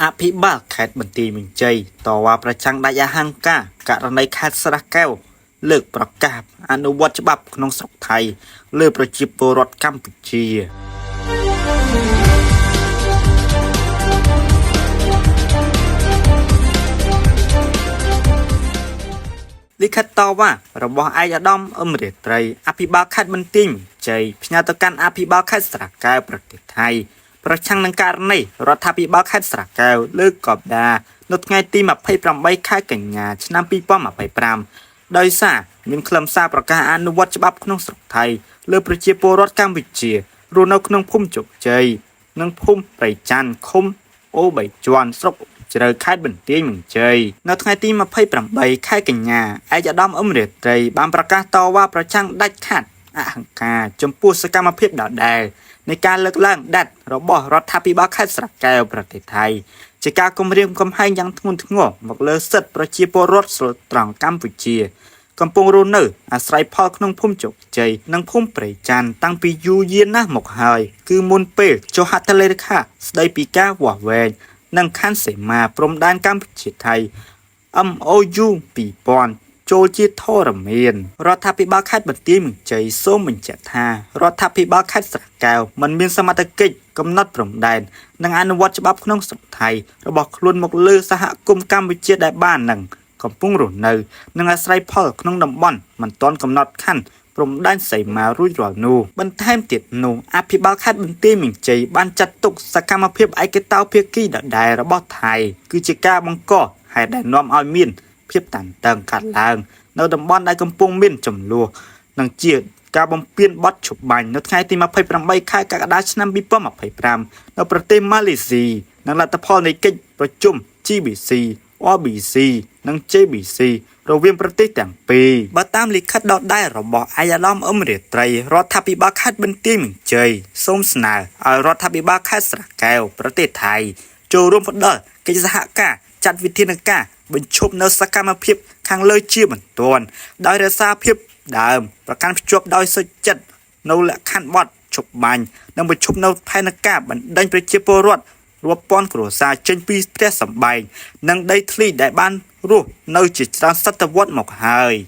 អភិបាលខេត្តបន្ទាយមានជ័យតវ៉ាប្រឆាំងដាច់អហង្ការករណីខេត្តស្រះកែវលើកប្រកាសអនុវត្តច្បាប់ក្នុងស្រុកថៃលើប្រជាពលរដ្ឋកម្ពុជា លិខិតតវ៉ារបស់ឯកឧត្តមអឹមរាត្រីអភិបាលខេត្តបន្ទាយមានជ័យផ្ញើទៅកាន់អភិបាលខេត្តស្រះកែវប្រទេសថៃប្រឆាំងនឹងករណីរដ្ឋាភិបាលខេត្តស្រះកែវលើកកបដានៅថ្ងៃទី28ខែកញ្ញាឆ្នាំ2025ដោយសារមានខ្លឹមសារប្រកាសអនុវត្តច្បាប់ក្នុងស្រុកថៃលើប្រជាពលរដ្ឋកម្ពុជារស់នៅក្នុងភូមិជោគជ័យនិងភូមិព្រៃច័ន្ទឃុំអូរបីជាន់ស្រុកជ្រៅខេត្តបន្ទាយមានជ័យនៅថ្ងៃទី28ខែកញ្ញាឯកឧត្តមអឹមរាត្រីបានប្រកាសតវ៉ាប្រឆាំងដាច់ខាតអហង្ការចំពោះសកម្មភាពដដែលនៃការលើកឡើងដាច់របស់រដ្ឋាភិបាលខេត្តស្រះកែវប្រទេសថៃជាការគំរាមកំហែងយ៉ាងធ្ងន់ធ្ងរមកលើសិទ្ធិប្រជាពលរដ្ឋស្លូតត្រង់កម្ពុជា កំពុងរស់នៅអាស្រ័យផលក្នុងភូមិជោគជ័យនិងភូមិព្រៃច័ន្ទតាំងពីយូរយារណាស់មកហើយគឺមុនពេលចុះហត្ថលេខាស្ដីពីការវាស់វែងនិងខណ្ឌសីមាព្រំដែនកម្ពុជាថៃ MOU 2000ចូលជាធរមានរដ្ឋាភិបាលខេត្តបន្ទាយមានជ័យសូមបញ្ជាក់ថារដ្ឋាភិបាលខេត្តស្រះកែវមិនមានសមត្ថកិច្ចកំណត់ព្រំដែននិងអនុវត្តច្បាប់ក្នុងស្រុកថៃរបស់ខ្លួនមកលើសហគមន៍កម្ពុជាដែលបាននឹងកំពុងរស់នៅនិងអាស្រ័យផលក្នុងតំបន់មិនទាន់កំណត់ខណ្ឌព្រំដែនសីមារួចរាល់នោះបន្ថែមទៀតនោះអភិបាលខេត្តបន្ទាយមានជ័យបានចាត់ទុកសកម្មភាពឯកតោភាគីដដែលរបស់ថៃគឺជាការបង្កហេតុដែលនាំឲ្យមានភាពតានតឹងកាត់ឡើងនៅតំបន់ដែលកំពុងមានចំនួននិងជាការបំពានបទឈប់បាញ់នៅថ្ងៃទី28ខែកក្កដាឆ្នាំ2025នៅប្រទេសម៉ាឡេស៊ីនិងលទ្ធផលនៃកិច្ចប្រជុំ GBC RBC និង JBC រវាងប្រទេសទាំងពីរបើតាមលិខិតដដែលរបស់ឯកឧត្តមអឹមរាត្រីរដ្ឋាភិបាលខេត្តបន្ទាយមានជ័យសូមស្នើឲ្យរដ្ឋាភិបាលខេត្តស្រះកែវប្រទេសថៃចូលរួមផ្ដល់កិច្ចសហការចាត់វិធានការបញ្ឈប់នៅសកម្មភាពខាងលើជាបន្ទាន់ដោយរក្សាភាពដើមប្រកាន់ភ្ជាប់ដោយសុចរិតនៅលក្ខខណ្ឌបទឈប់បាញ់និងបញ្ឈប់នៅផែនការបណ្ដេញប្រជាពលរដ្ឋរាប់ពាន់គ្រួសារចេញពីផ្ទះសម្បែងនិងដីធ្លីដែលបានរស់នៅជាច្រើនសតវត្សមកហើយ។